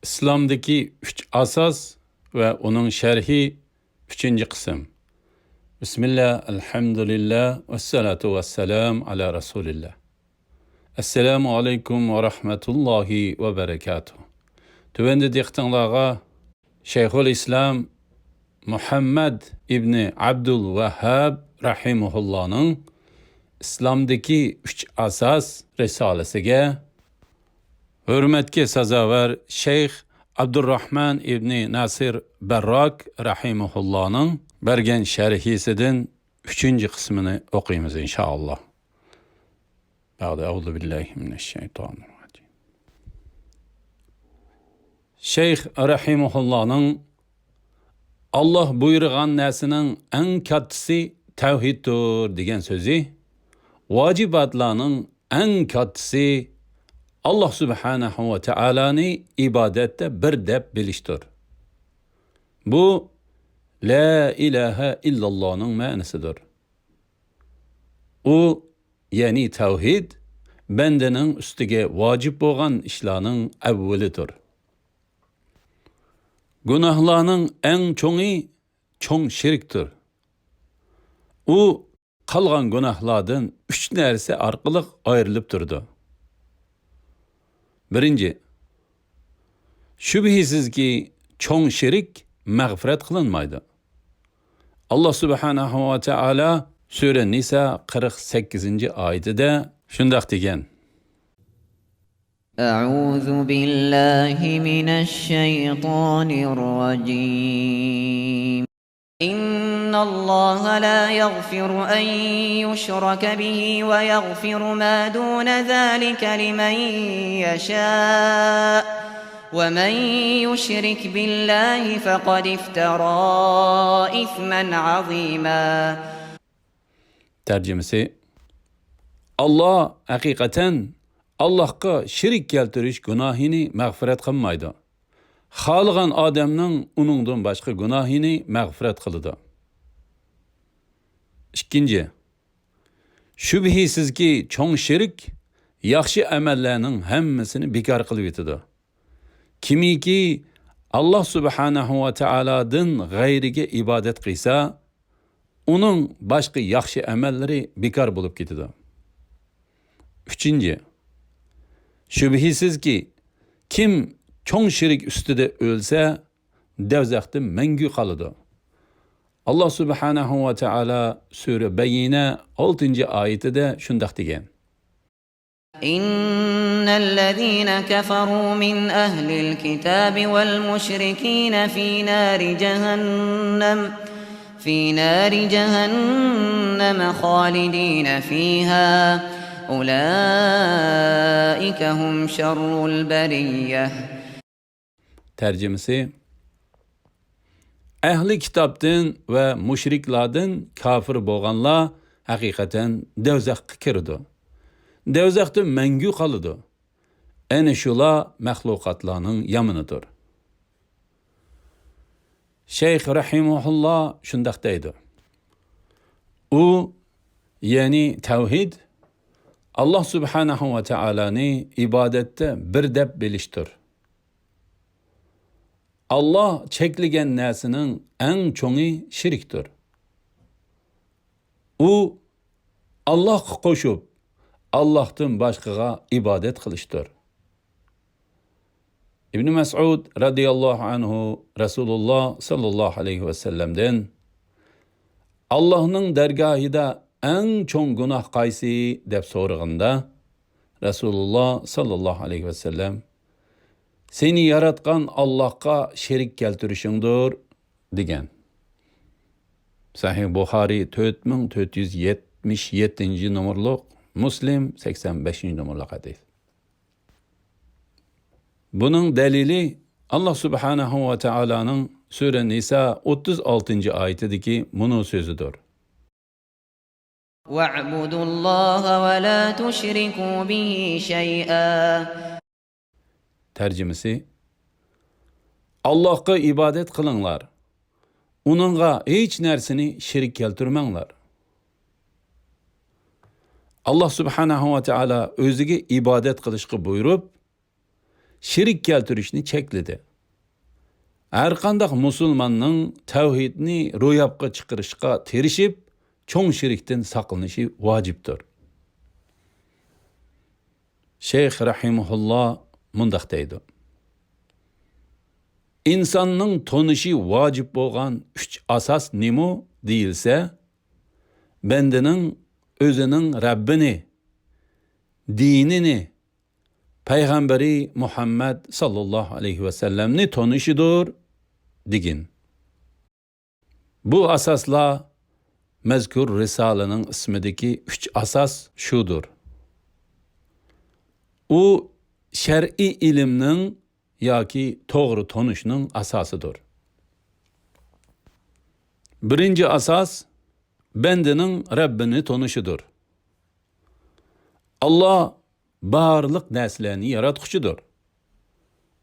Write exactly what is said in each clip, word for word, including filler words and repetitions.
ئىسلامدىكى ئۈچ ئاساس ۋە ئۇنىڭ شەرھى، ئۈچىنچى قىسىم. بىسمىللا، ئەلھەمدۇلىللا، ۋەسسالاتۇ ۋەسسالام ئالا رەسۇلىللا. ئەسسالامۇ ئەلەيكۇم ۋە رەھمەتۇللاھى ۋە بەرەكاتۇھ. تۆۋەندە دىققىتىڭلارغا شەيخۇل ئىسلام مۇھەممەد ئىبنى ئابدۇل ۋەھھاب رەھىمەھۇللانىڭ ئىسلامدىكى ئۈچ ئاساس رىسالىسىگە ھۆرمەتكە سازاۋەر شەيخ ئابدۇرراھمان ئىبنى ناسىر بەرراك رەھىمەھۇللانىڭ بەرگەن شەرھىسىدىن ئۈچىنچى قىسمىنى ئوقۇيمىز، ئىنشائاللا. بەئدە، ئەئۇزۇ بىللاھى مىنەششەيتانىرراجىم. شەيخ رەھىمەھۇللانىڭ «ئاللا بۇيرۇغان نەرسىنىڭ ئەڭ كاتتىسى تەۋھىدتۇر» دېگەن سۆزى، ۋاجىباتلارنىڭ ئەڭ كاتتىسى ئاللا سۇبھانەھۇ ۋە تائالانى ئىبادەتتە بىر دەپ بىلىشتۇر. بۇ لا ئىلاھە ئىللاللانىڭ مەنىسىدۇر. ئۇ، يەنى تەۋھىد، بەندىنىڭ ئۈستىگە ۋاجىپ بولغان ئىشلارنىڭ ئەۋۋىلىدۇر. گۇناھلارنىڭ ئەڭ چوڭى چوڭ شىركتۇر. ئۇ قالغان گۇناھلاردىن ئۈچ نەرسە ئارقىلىق ئايرىلىپ تۇرىدۇ. بىرىنچى، شۈبھىسىزكى، چوڭ شىرك مەغپىرەت قىلىنمايدۇ. ئاللا سۇبھانەھۇ ۋە تائالا سۈرە نىسا قىرىق سەككىزىنچى ئايىتىدە شۇنداق دېگەن. أعوذ بالله من الشيطان الرجيم. إن الله لا يغفر أن يشرك به ويغفر ما دون ذلك لمن يشاء ومن يشرك بالله فقد افترى إثما عظيما. تەرجىمىسى، ئاللا ھەقىقەتەن ئاللاھقا شېرىك كەلتۈرۈش گۇناھىنى مەغپىرەت قىلمايدۇ. خالىغان ئادەمنىڭ ئۇنىڭدىن باشقا گۇناھىنى مەغپىرەت قىلىدۇ. ئىككىنچى، شۈبھىسىزكى، چوڭ شېرىك ياخشى ئەمەللەرنىڭ ھەممىسىنى بىكار قىلىۋېتىدۇ. كىمكى ئاللا سۇبھانەھۇ ۋە تائالادىن غەيرىگە ئىبادەت قىلسا، ئۇنىڭ باشقا ياخشى ئەمەللىرى بىكار بولۇپ كېتىدۇ. ئۈچىنچى، شۈبھىسىزكى، كىم چوڭ شېرىك ئۈستىدە ئۆلسە، دوزاختا مەڭگۈ قالىدۇ. ئاللا سۇبھانەھۇ ۋە تائالا سۈرە بەييىنە ئالتىنچى ئايىتىدە شۇنداق دېگەن. إن الذين كفروا من أهل الكتاب والمشركين في نار جهنم، في نار جهنم خالدين فيها، أولئك هم شر البرية. تەرجىمىسى، ئەھلى كىتابتىن ۋە مۇشرىكلاردىن كاپىر بولغانلار ھەقىقەتەن دوزاخقا كىرىدۇ. دوزاختا مەڭگۈ قالىدۇ. ئەنە شۇلار مەخلۇقاتلارنىڭ يامىنىدۇر. شەيخ رەھىمەھۇللا شۇنداق دەيدۇ. ئۇ، يەنى تەۋھىد، ئاللا سۇبھانەھۇ ۋە تائالانى ئىبادەتتە بىر دەپ بىلىشتۇر. ئاللا چەكلىگەن نەرسىنىڭ ئەڭ چوڭى شىركتۇر. ئۇ ئاللاھقا قوشۇپ، ئاللاھتىن باشقىغا ئىبادەت قىلىشتۇر. ئىبنى مەسئۇد رەزىياللاھۇ ئەنھۇ رەسۇلۇللا ساللاللاھۇ ئەلەيھى ۋەسەللەمدىن، «ئاللاھنىڭ دەرگاھىدا ئەڭ چوڭ گۇناھ قايسى؟» دەپ سورىغاندا، رەسۇلۇللا ساللاللاھۇ ئەلەيھى ۋەسەللەم، «سېنى ياراتقان ئاللاھقا شېرىك كەلتۈرۈشۈڭدۇر» دېگەن. سەھىھ بۇخارىي تۆت مىڭ تۆت يۈز يەتمىش يەتتىنچى نومۇرلۇق، مۇسلىم سەكسەن بەشىنچى نومۇرلۇق ھەدىس. بۇنىڭ دەلىلى ئاللا سۇبھانەھۇ ۋە تائالانىڭ سۈرە نىسا ئوتتۇز ئالتىنچى ئايىتىدىكى مۇنۇ سۆزىدۇر. واعبدوا الله ولا تشركوا به شيئا. تەرجىمىسى، ئاللاھقا ئىبادەت قىلىڭلار، ئۇنىڭغا ھېچ نەرسىنى شېرىك كەلتۈرمەڭلار. ئاللا سۇبھانەھۇ ۋە تائالا ئۆزىگە ئىبادەت قىلىشقا بۇيرۇپ، شېرىك كەلتۈرۈشنى چەكلىدى. ھەرقانداق مۇسۇلماننىڭ تەۋھىدنى روياپقا چىقىرىشقا تىرىشىپ، چوڭ شېرىكتىن ساقلىنىشى ۋاجىپتۇر. شەيخ رەھىمەھۇللا مۇنداق دەيدۇ: «ئىنساننىڭ تونۇشى ۋاجىپ بولغان ئۈچ ئاساس نېمە؟» دېيىلسە، بەندىنىڭ ئۆزىنىڭ رەببىنى، دىنىنى، پەيغەمبىرى مۇھەممەد ساللاللاھۇ ئەلەيھى ۋەسەللەمنى تونۇشىدۇر، دېگىن. بۇ ئاساسلار مەزكۇر رىسالىنىڭ ئىسمىدىكى ئۈچ ئاساس شۇدۇر. ئۇ شەرئىي ئىلىمنىڭ ياكى توغرا تونۇشنىڭ ئاساسىدۇر. بىرىنچى ئاساس بەندىنىڭ رەببىنى تونۇشىدۇر. ئاللا بارلىق نەرسىلەرنى ياراتقۇچىدۇر.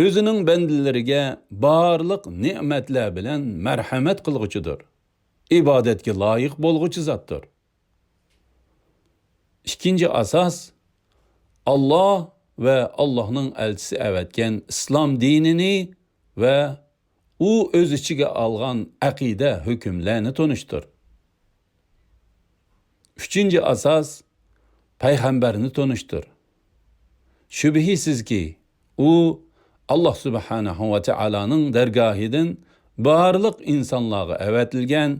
ئۆزىنىڭ بەندىلىرىگە بارلىق نېمەتلەر بىلەن مەرھەمەت قىلغۇچىدۇر. ئىبادەتكە لايىق بولغۇچى زاتتۇر. ئىككىنچى ئاساس، ئاللا ۋە ئاللانىڭ ئەلچىسى ئەۋەتكەن ئىسلام دىنىنى ۋە ئۇ ئۆز ئىچىگە ئالغان ئەقىدە، ھۆكۈملەرنى تونۇشتۇر. ئۈچىنچى ئاساس، پەيغەمبەرنى تونۇشتۇر. شۈبھىسىزكى، ئۇ ئاللا سۇبھانەھۇ ۋە تائالانىڭ دەرگاھىدىن بارلىق ئىنسانلارغا ئەۋەتىلگەن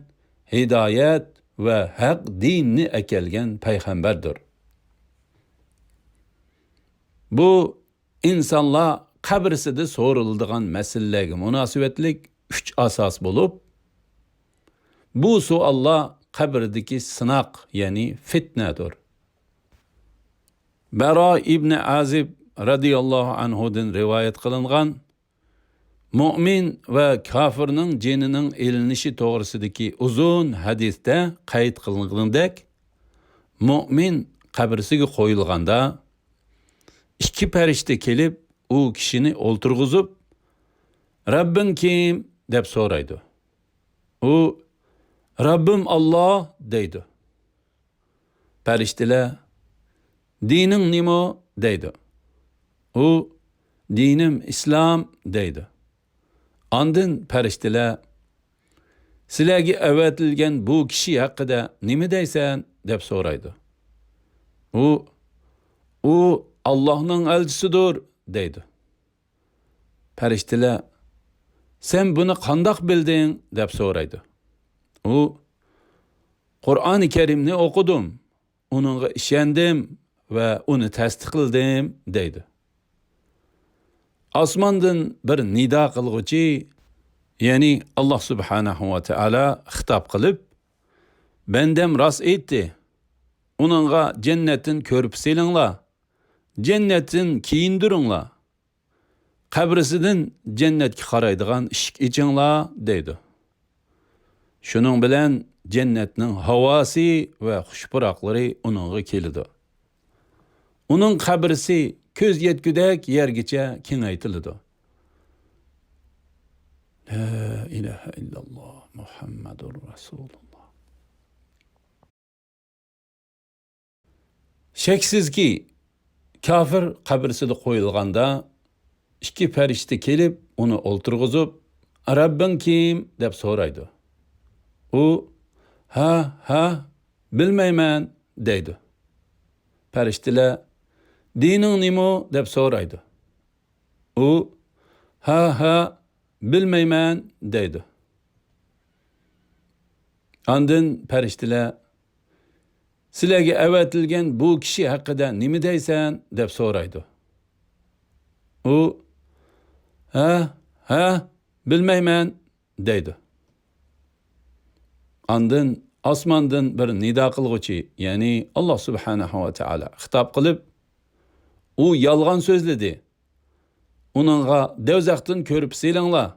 ھىدايەت ۋە ھەق دىننى ئەكەلگەن پەيغەمبەردۇر. بۇ ئىنسانلار قەبرىسىدە سورىلىدىغان مەسىلىلەرگە مۇناسىۋەتلىك ئۈچ ئاساس بولۇپ، بۇ سوئاللار قەبرىدىكى سىناق، يەنى فىتنەدۇر. بەرا ئىبنى ئازىب رەزىياللاھۇ ئەنھۇدىن رىۋايەت قىلىنغان مۆمىن ۋە كاپىرنىڭ جېنىنىڭ ئېلىنىشى توغرىسىدىكى ئۇزۇن ھەدىستە قەيت قىلىنغىنىدەك، مۆمىن قەبرىسىگە قويۇلغاندا، ئىككى پەرىشتە كېلىپ، ئۇ كىشىنى ئولتۇرغۇزۇپ، «رەببىڭ كىم؟» دەپ سورايدۇ. ئۇ، «رەببىم ئاللا» دەيدۇ. پەرىشتىلەر، «دىنىڭ نېمە؟» دەيدۇ. ئۇ، «دىنىم ئىسلام» دەيدۇ. ئاندىن پەرىشتىلەر، «سىلەرگە ئەۋەتىلگەن بۇ كىشى ھەققىدە نېمە دەيسەن؟» دەپ سورايدۇ. ئۇ، «ئۇ ئاللاھنىڭ ئەلچىسىدۇر» دەيدۇ. پەرىشتىلەر، «سەن بۇنى قانداق بىلدىڭ؟» دەپ سورايدۇ. ئۇ، «قۇرئانى كەرىمنى ئوقۇدۇم، ئۇنىڭغا ئىشەندىم ۋە ئۇنى تەستىقلىدىم» دەيدۇ. ئاسماندىن بىر نىدا قىلغۇچى، يەنى ئاللا سۇبھانەھۇ ۋە تائالا خىتاب قىلىپ، «بەندەم راست ئېيتتى، ئۇنىڭغا جەننەتتىن كۆرپە سېلىڭلار، جەننەتتىن كىيىندۈرۈڭلار، قەبرىسىدىن جەننەتكە قارايدىغان ئىشىك ئېچىڭلار» دەيدۇ. شۇنىڭ بىلەن جەننەتنىڭ ھاۋاسى ۋە خۇش پۇراقلىرى ئۇنىڭغا كېلىدۇ. ئۇنىڭ قەبرىسى كۆز يەتكۈدەك يەرگىچە كېڭەيتىلىدۇ. لا ئىلاھە ئىللاللا، مۇھەممەدۇر رەسۇلۇللا. شەكسىزكى، كاپىر قەبرىسىدە قويۇلغاندا، ئىككى پەرىشتە كېلىپ، ئۇنى ئولتۇرغۇزۇپ، «رەببىڭ كىم؟» دەپ سورايدۇ. ئۇ، «ھە، ھە، بىلمەيمەن» دەيدۇ. پەرىشتىلەر، «دىنىڭ نېمە؟» دەپ سورايدۇ. ئۇ، «ھە، ھە، بىلمەيمەن» دەيدۇ. ئاندىن پەرىشتىلەر، «سىلەرگە ئەۋەتىلگەن بۇ كىشى ھەققىدە نېمە دەيسەن؟» دەپ سورايدۇ. ئۇ، «ھە، ھە، بىلمەيمەن» دەيدۇ. ئاندىن ئاسماندىن بىر نىدا قىلغۇچى، يەنى ئاللا سۇبھانەھۇ ۋە تائالا خىتاب قىلىپ، «ئۇ يالغان سۆزلىدى. ئۇنىڭغا دەۋزەختىن كۆرپە سېلىڭلار.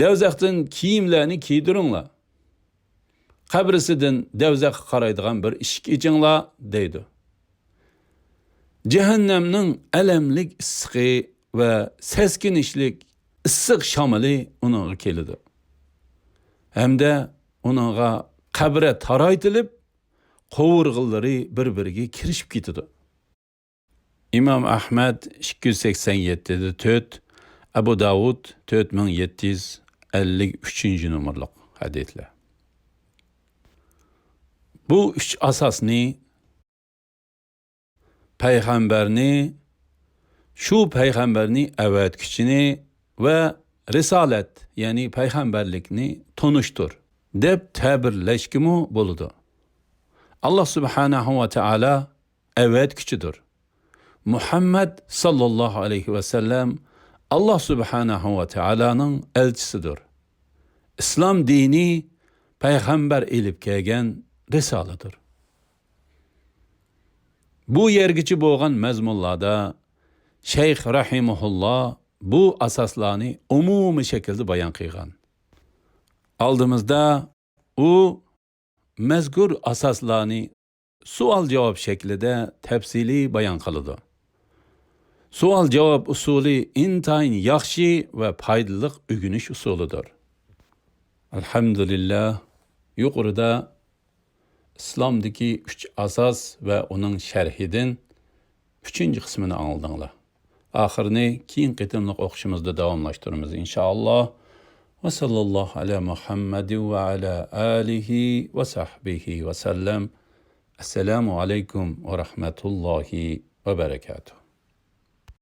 دەۋزەختىن كىيىملەرنى كىيدۈرۈڭلار. قەبرىسىدىن دەۋزەخكە قارايدىغان بىر ئىشىك ئېچىڭلار» دەيدۇ. جەھەننەمنىڭ ئەلەملىك ئىسسىقى ۋە سەسكىنىشلىك ئىسسىق شامىلى ئۇنىڭغا كېلىدۇ. ھەمدە ئۇنىڭغا قەبرە تارايتىلىپ، قوۋۇرغىلىرى بىر-بىرىگە كىرىشىپ كېتىدۇ. ئىمام ئەھمەد ئىككى يۈز سەكسەن يەتتىدە تۆت، ئەبۇ داۋۇد تۆت مىڭ يەتتە يۈز ئەللىك ئۈچىنچى نومۇرلۇق ھەدىسلەر. بۇ ئۈچ ئاساسنى پەيغەمبەرنى، شۇ پەيغەمبەرنى ئەۋەتكۈچىنى ۋە رىسالەت، يەنى پەيغەمبەرلىكنى تونۇشتۇر، دەپ تەبىرلەشكىمۇ بولىدۇ. ئاللا سۇبھانەھۇ ۋە تائالا ئەۋەتكۈچىدۇر. مۇھەممەد ساللاللاھۇ ئەلەيھى ۋەسەللەم ئاللا سۇبھانەھۇ ۋە تائالانىڭ ئەلچىسىدۇر. ئىسلام دىنى پەيغەمبەر ئېلىپ كەلگەن رىسالىدۇر. بۇ يەرگىچە بولغان مەزمۇنلاردا شەيخ رەھىمەھۇللا بۇ ئاساسلارنى ئومۇمىي شەكىلدە بايان قىلغان. ئالدىمىزدا ئۇ مەزكۇر ئاساسلارنى سوئال-جاۋاب شەكلىدە تەپسىلىي بايان قىلىدۇ. سوئال-جاۋاب ئۇسۇلى ئىنتايىن ياخشى ۋە پايدىلىق ئۆگىنىش ئۇسۇلىدۇر. ئەلھەمدۇلىللا، يۇقىرىدا ئىسلامدىكى ئۈچ ئاساس ۋە ئۇنىڭ شەرھىدىن ئۈچىنچى قىسمىنى ئاڭلىدىڭلار. ئاخىرىنى كېيىنكى قېتىملىق ئوقۇشىمىزدا داۋاملاشتۇرىمىز، ئىنشائاللا. ۋە ساللاللاھۇ ئەلا مۇھەممەدىن ۋە ئەلا ئالىھى ۋە سەھبىھى ۋە سەللەم. ئەسسالامۇ ئەلەيكۇم ۋە رەھمەتۇللاھى ۋە بەرەكاتۇھ.